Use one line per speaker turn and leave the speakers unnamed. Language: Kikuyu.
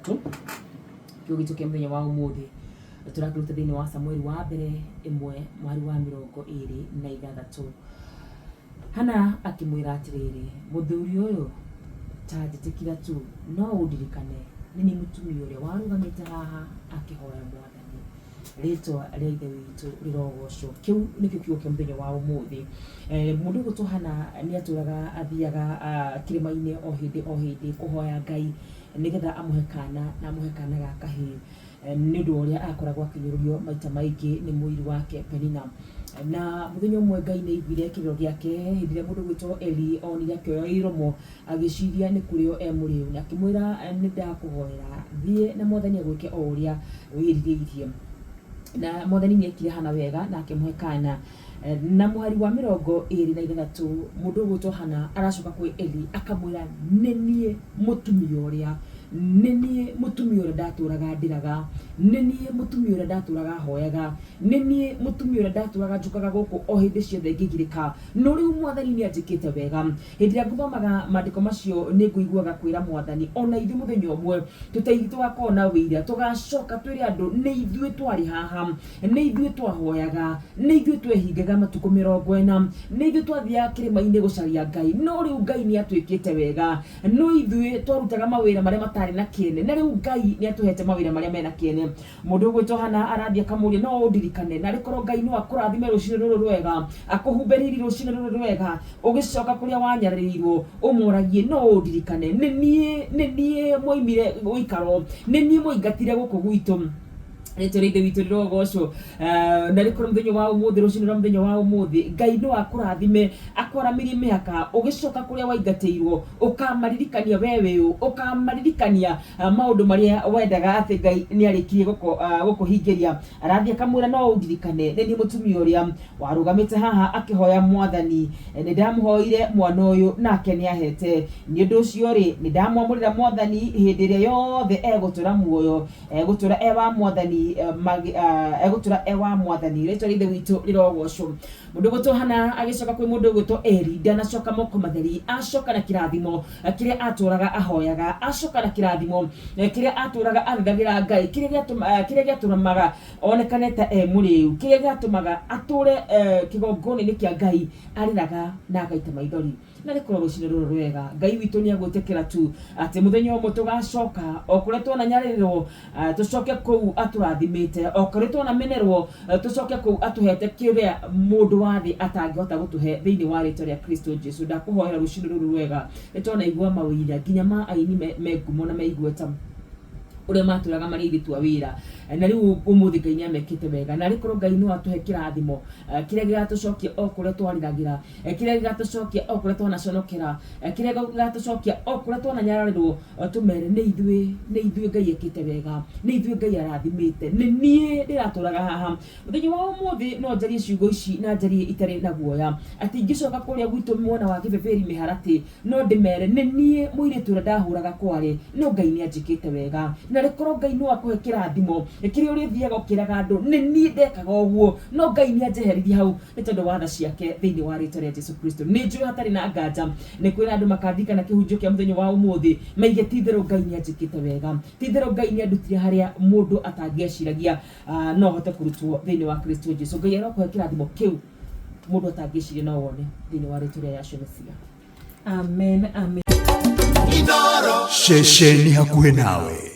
6 Kiugo gitũ kĩa mũthenya wa ũmũthĩ tũrakĩruta thĩinĩ wa Samueli wa mbere 1 mweri wa 26. Hana akĩmwĩra atĩrĩrĩ, mũthuri ũyũ, ta njĩtĩkĩra tu, no ũndirikane, nĩ niĩ mũtumia ũrĩa warũgamĩte haha akĩhoya Mwathani. Rĩtwa rĩa Ithe witũ rĩrogocwo. Kĩu nĩkĩo kiugo kĩa mũthenya wa ũmũthĩ. Mũndũ ũgwĩtwo Hana nĩ atũraga athiaga kĩrĩma-inĩ o hĩndĩ o hĩndĩ kũhoya Ngai nĩgetha amũhe kana na amũhe kana ga kahĩĩ nĩ ũndũ wa ũrĩa akoragwo akĩnyũrũrio maita maingĩ nĩ mũiru wake Penina. Na mũthenya ũmwe Ngai nĩ aiguire kĩrĩro gĩake hĩndĩ ĩrĩa mũndũ ũgwĩtwo Eli onire akĩoya iromo agĩciria nĩ kũrĩo e mũrĩu, na akĩmwĩra nĩ ndakũhoera thiĩ na Mwathani agwĩke o ũrĩa wĩrirĩirie. Na Mwathani nĩ ekire Hana wega na akĩmũhe kana. Na mũhari wa 26 mũndũ ũgwĩtwo Hana aracoka kwĩ Eli akamwĩra nĩ niĩ mũtumia ũrĩa, nĩ niĩ mũtumia ũrĩa ndatũraga ndĩraga, nĩ niĩ mũtumia ũrĩa ndatũraga hoyaga, nĩ niĩ mũtumia ũrĩa ndatũraga njũkaga gũkũ o hĩndĩ ciothe ngĩgirĩka, no rĩu Mwathani nĩ anjĩkĩte wega. Hĩndĩ ĩrĩa ngũthomaga maandĩko macio nĩ ngũiguaga kwĩra Mwathani ona ithuĩ mũthenya ũmwe tũgakorwo na ũira, tũgacoka twĩre andũ nĩ ithuĩ twarĩ haha, nĩ ithuĩ twahoyaga, nĩ ithuĩ twehingaga matukũ 40, nĩ ithuĩ twathiaga kĩrĩma-inĩ gũcaria Ngai, no rĩu Ngai nĩ atwĩkĩte wega, no ithuĩ twarutaga mawĩra marĩa matarĩ na kĩene, na rĩu Ngai nĩ atũhete mawĩra marĩa mena kĩene. Mũndũ ũgwĩtwo Hana arathiĩ akamũria, no ũndirikane? Narĩ korwo Ngai no akũrathime rũcinĩ rũrũ rwega, akũhumbe riri rũcinĩ rũrũ rwega, ũgĩcoka kũrĩa wanyarĩrĩirwo, ũmoragie, no ũndirikane? Nĩ niĩ, nĩ niĩ mwaimire ũikaro, nĩ niĩ mwaingatire gũkũ gwitũ. Rĩtwa rĩa Ithe witũ rĩrogocwo. Na rĩkorwo mũthenya wa ũmũthĩ, rũcinĩ rwa mũthenya wa ũmũthĩ, Ngai no akũrathime, akwaramĩrie mĩhaka, ũgĩcoka kũrĩa waingatĩirwo, ũkamaririkania we wĩ ũ, ũkamaririkania maũndũ marĩa wendaga atĩ Ngai nĩ arĩkirie gũkũhingĩria. Arathiĩ akamwĩra no ũndirikane, nĩ niĩ mũtumia ũrĩa warũgamĩte haha akĩhoya Mwathani, nĩ ndamũhoire mwana ũyũ nake nĩ ahete. Nĩ ũndũ ũcio-rĩ, nĩ ndamwamũrĩra Mwathani hĩndĩ ĩrĩa yothe egũtũra muoyo, egũtũra e wa Mwathani, egũtũra e wa Mwathani. Rĩtwa rĩa Ithe witũ rĩrogocwo. Mũndũ ũgwĩtwo Hana agĩcoka kwĩ mũndũ ũgwĩtwo Eli, ndanacoka moko matheri, acoka na kĩrathimo kĩrĩa atũraga ahoyaga, acoka na kĩrathimo kĩrĩa atũraga athithagĩra Ngai, kĩrĩa gĩatũmaga onekane ta e mũrĩu, kĩrĩa gĩatũmaga atũre kĩgongona-inĩ kĩa Ngai arĩraga na agaita maithori. Na rĩkorwo rũcinĩ rũrũ rwega, Ngai witũ nĩ agwĩtĩkĩra tu atĩ mũthenya ũmwe tũgacoka o kũrĩa twananyarĩrĩrwo, tũcoke kũu atũrathimĩte, o kũrĩa twanamenerwo, tũcoke kũu atũhete kĩrĩa mũndũ wa thĩ atangĩhota gũtũhe thĩinĩ wa rĩtwa rĩa Kristo Jesu. Ndakũhoera rũcinĩ rũrũ rwega, nĩ twanaigua mawĩira nginya ma aini me ngumo na me igweta ũrĩa matũraga marĩ airĩtu a wĩra, na rĩu ũmũthĩ Ngai nĩ amekĩte wega. Na arĩ korwo Ngai no atũhe kĩrathimo kĩrĩa gĩgatũcokia o kũrĩa twarĩragĩra, kĩrĩa gĩgatũcokia o kũrĩa twanaconokera, kĩrĩa gĩgatũcokia o kũrĩa twananyararĩrwo, tũmere nĩ ithuĩ, nĩ ithuĩ Ngai ekĩte wega, nĩ ithuĩ Ngai arathimĩte, nĩ niĩ ndĩratũraga haha. Mũthenya wa ũmũthĩ no njarie ciugo ici na njarie itarĩ na guoya, atĩ ingĩcoka kũrĩa gwitũ mwena wa Kĩbĩbĩri mĩharatĩ, no ndĩmere nĩ niĩ mũirĩtu ũrĩa ndahũraga kware, no Ngai nĩ anjĩkĩte wega. Na rĩkorwo Ngai no akũhe kĩrathimo kĩrĩa ũrĩthiaga ũkĩraga andũ, nĩ niĩ ndekaga ũguo, no Ngai nĩ anjeheririe hau nĩ tondũ wa tha ciake thĩinĩ wa rĩtwa rĩa Jesu Kristo. Nĩ njũĩ hatarĩ na nganja nĩ kwĩna andũ makandirikana kĩhunjio kĩa mũthenya wa ũmũthĩ, maige ti itherũ Ngai nĩ anjĩkĩte wega, ti itherũ Ngai nĩ andutire harĩa mũndũ atangĩeciragia no ahote kũrutwo thĩinĩ wa Kristo Jesu. Ngai arokũhe kĩrathimo kĩu mũndũ atangĩciria no wone thĩinĩ wa rĩtwa rĩa Yahshua Mesia.
Amen, amen.
Ceceni hakuhĩ nawe.